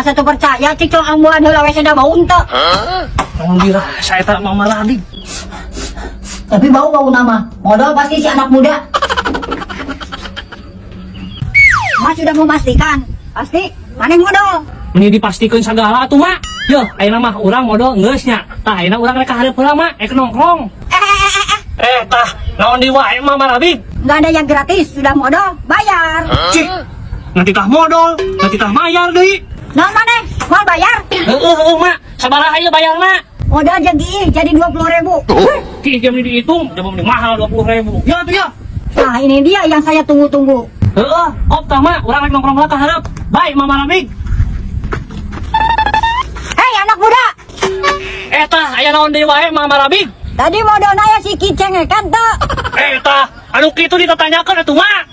Asa teu percaya, cik cong ambuan heula we da bau henteu. Naon dirasa eta Mama Rabig? Tapi bau bau nama. Modol pasti si anak muda. Mas sudah memastikan, pasti maneh modol. Ini dipastikan segala atuh, Mak. Yo, ayeuna mah urang modol geus nya. Tah, ayeuna urang rek ka hareup heula, Mak, rek nongkrong. Eh, eh, eh, eh, eh. Eh, tah, naon deui wae, Mama Rabig? Nggak ada yang gratis, sudah modol, bayar. Cik, nanti tah modol, nanti tah mayar deui. Naon maneh? Mau bayar? Heeh, heeh, Mak. Sabaraha ieu bayarna? Modal jadi 20 ribu. Ki jam ini dihitung, jam ini mahal 20 ribu. Ya tuh ya. Nah, ini dia yang saya tunggu-tunggu. Heeh, op tah, Mak, urang rek nongkrong heula ka hareup. Bye, Mama Rabig. Hei, anak muda, Eh, tah, aya naon deui wae, Mama Rabig? Tadi modal naya si kicengekan tuh. Eh, tah, anu kitu ditatanyakeun atuh, Mak.